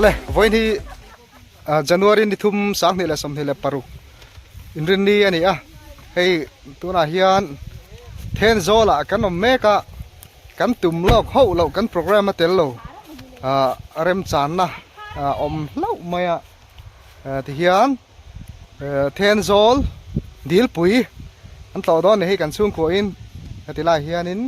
Ale vawiin hi January ni thum 2026 inrinni a ni a hei tunah hian Thenzawl ah kan awm mek a kan tum lawk hauh loh kan program a tel lo ah remchanna awm hlauh mai a tihian Thenzawl Dilpui an tlawh dawn a ni hei kan chhungkua in heti lai hianin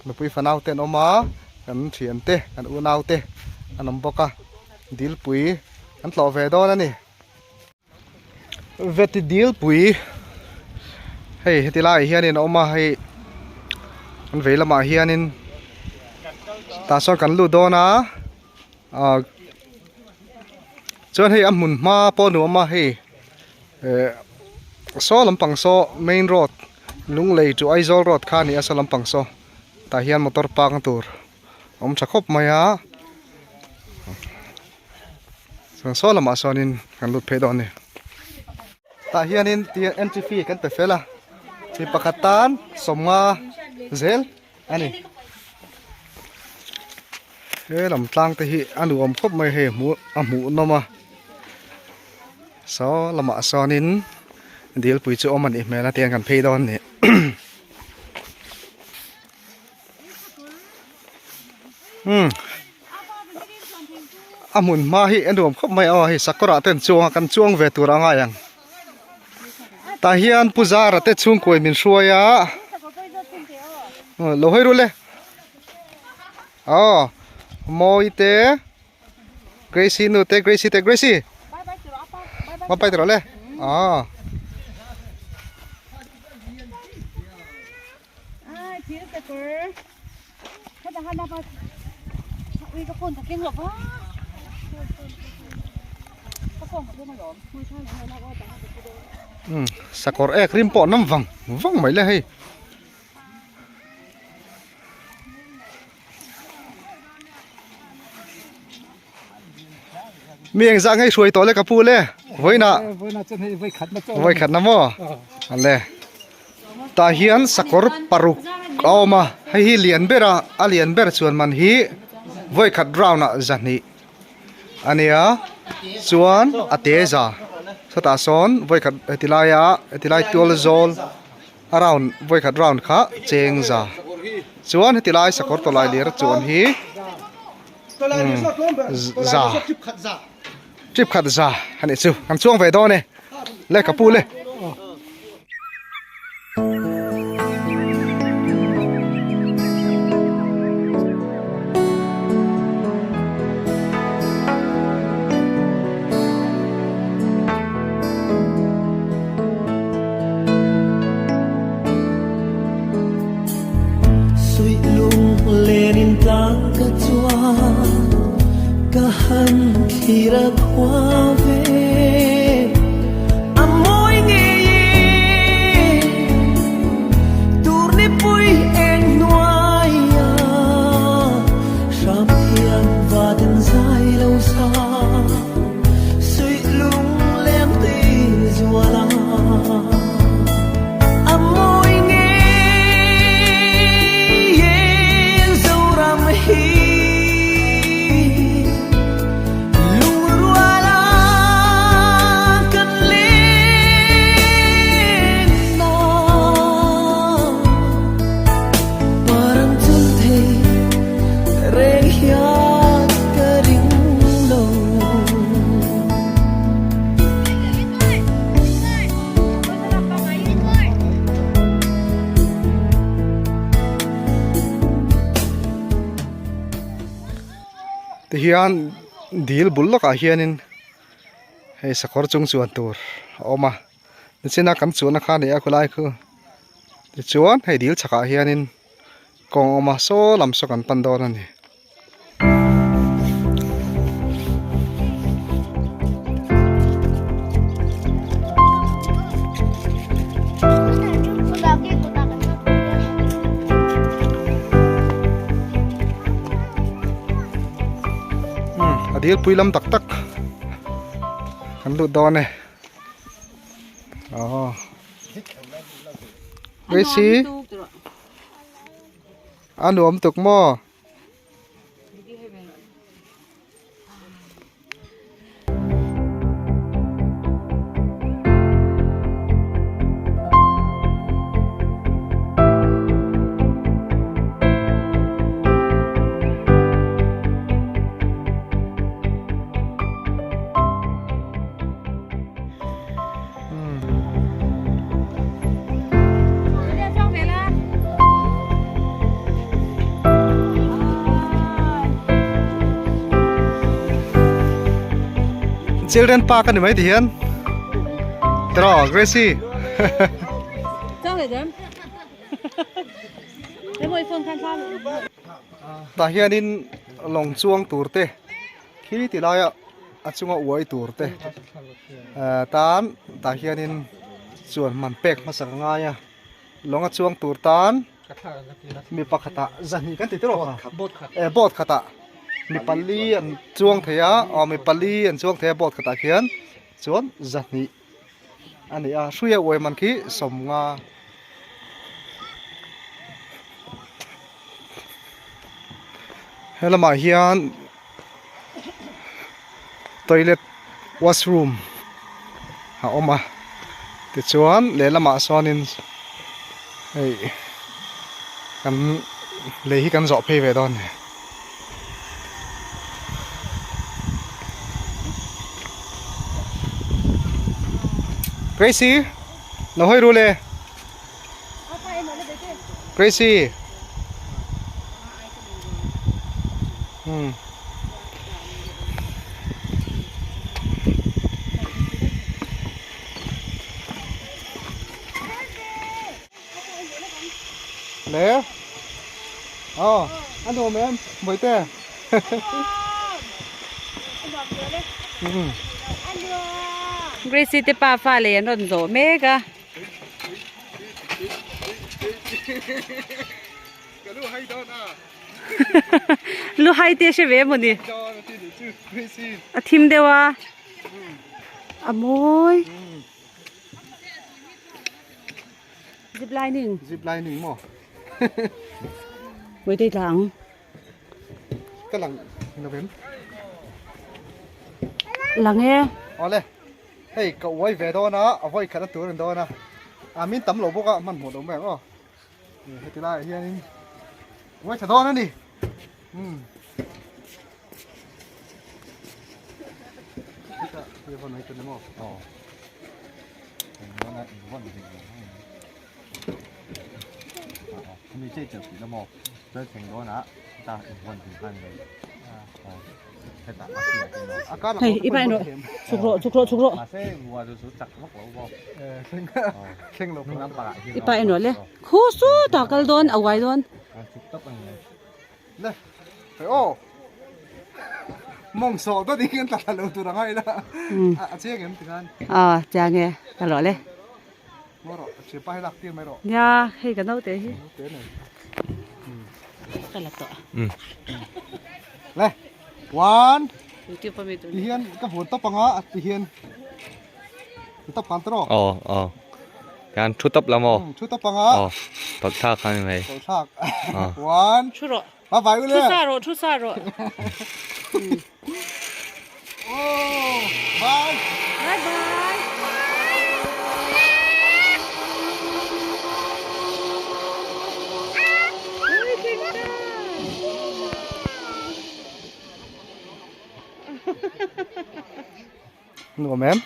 Nupui fanau te an awm a, kan thian te, kan unau te an awm bawk a, dilpui an tlawh ve dawn a ni. Veti dilpui hei heti laiah hianin a awm a, hei an vei lamah hianin tah sawn kan lut dawn a, ah chuan hei a hmun hma pawh a nuam a hei eh saw lampang saw main road. Lunglei chu Aizawl road kha a ni a saw lampang saw tah hian motor park na tur a awm tha khawp mai a chuan saw lamah sawnin kan lut phei dawn a ni tah hianin entry fee kan pe fel a mi pakhat tan sawmnga zel a ni he lam tlang te hi a nuam khawp mai hei hmuh a hmuh nawm a. Saw lamah sawnin dilpui chu awm a nih hmel a tiang kan phei dawn a ni. Umm a hmun hma hi a nuam khawp mai aw hei sakawr ah te an chuang a kan chuang ve tur a ngai ang tah hian pu zara te chhungkuai min hruai a lo hawi rul e aw mawi te. Gracie nu te Gracie te Gracie bye bye tiro le ah sakawr ek rim pawh an awm vang vang mai le hei. Mi eng zah ngei hruai tawh le ka pu le vawiinah vawi khat na maw ale tah hian sakawr paruk a awm a hei hi lian ber a a lian ber chuan man hi vawi khat round ah zahnih a nia chuan a te za sawtah sawn vawi khat heti laia heti lai tual zawl. A round vawikhat round kha cheng za chuan heti lai sakawr tawlai lir chuan hi za trip khat za a nih chu kan chuang ve dawn e le ka pu le. Tihian dil bul lawkah hianin hei sakawr chung chuan tur a awm a nichina kan chuanna kha a ni a khawlai khu tichuan hei dil chhakah hianin kawng a awm a saw lam saw kan pan dawn a ni. A dil pui lam tak tak kan lut dawn e aw Gracie a nuam tuk maw. Children park ani mai ti hian tiraw Gracie tah hianin lawng chuang tur te khi ti laia a chunga uai tur te tan tah hianin chuan man pek hmasa ka ngai a lawng a chuang tur tan mi pakhatah zahnih kan ti tiraw eh boat khatah mi pali an chuang thei a aw mi pali an chuang thei a boat khatah khian chuan zahnih a ni a hruia uai man khi sawmnga. He lamah hian toilet washroom a awm a tichuan lehlamah sawnin hei kan lei hi kan zawh phei ve dawn a ni. Gracie lo hawi ru le Gracie hmm Le Ờ, ăn đồ mấy em, mới tè. Gracie te pa fa lei an rawn zawh mek a. Lu hai te hre ve mawni. A thim deuh a. A mawi. Zip lining. Zip lining maw? Mui tei tlang. Ka lang lo em? Lang e. Awle. Hei ka uai ve dawn a, a vawi khat a tur an dawn a. A min tam lo bawk a, hmanhmawh lo mai ang aw. Heti laiah hianin uai tha dawn a ni. Um. Heta hi vawn mai tur ni maw? Aw. Hei i pain rawh chhuk rawh chhuk rawh chhuk rawh i pain rawh le khu sawtah kal dawn a uai dawn. Le hei aw mawng sawh dawt in kan tla thla lo tur ang a ila a chiang em tikhan a chiang e ka rawh le maw rawh thian pa hi lak tir mai rawh nia hei ka naute hi naute nei ka la tawh le one youtube ami tur ti hian ka vuan tawp anga a ti hian ti tawp khan tawh aw aw Kan thu tawp la maw? Thu tawp anga. Aw, tawlh thlak kha ni mai. Tawlh thlak. One. Thu rawh. Bye bye ule. Thu sa rawh, thu sa rawh. Oh, bye. Bye bye. Nuam em?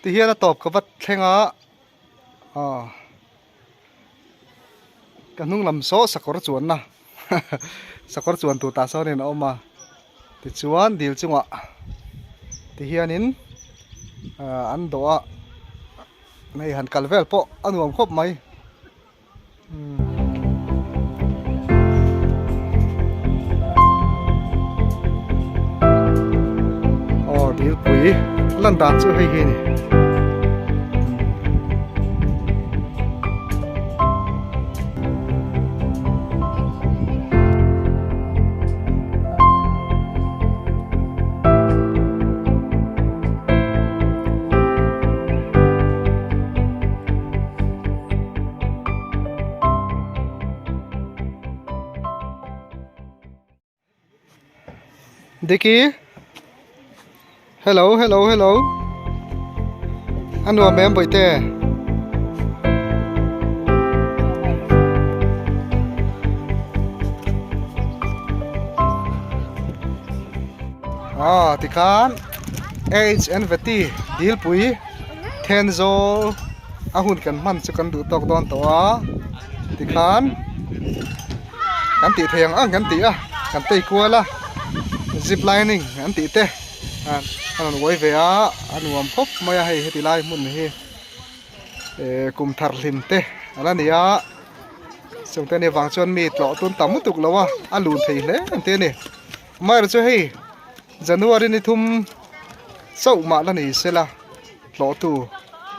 Ti hian a tawp ka va thleng a aw ka hnung lam saw sakawr chuanna sakawr chuan tur tah sawnin a awm a tichuan dil chungah ti hianin ah an dawh a hei han kal vel pawh a nuam khawp mai. Aw dilpui lan dan chu hei hi a ni. Diki Hello hello hello A nuam em bawihte Ah tikhan H N Veti Dilpui Thenzawl a hun kan hman chu kan duh tawk dawn tawh a tikhan Kan tih thei ang ang kan ti a, kan tei kual a, zip lining an tih te a rawn uai ve a, a nuam khawp mai a hei heti lai hmun hi eh kum thar hlim te a la ni a, chungte ni vang chuan mi tlawh tun tam lutuk lo a, a lun thei hle ang te a ni. Amaherawhchu chu hei January ni thum chauh mah la ni sela tlawhtu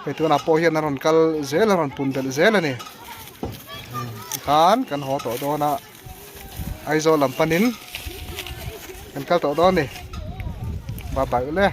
hei tunah pawh hian a rawn kal zel a rawn pun belh zel a ni tikhan kan haw tawh dawn a Aizawl lam panin kan kal tawh dawn a ni bye bye ule.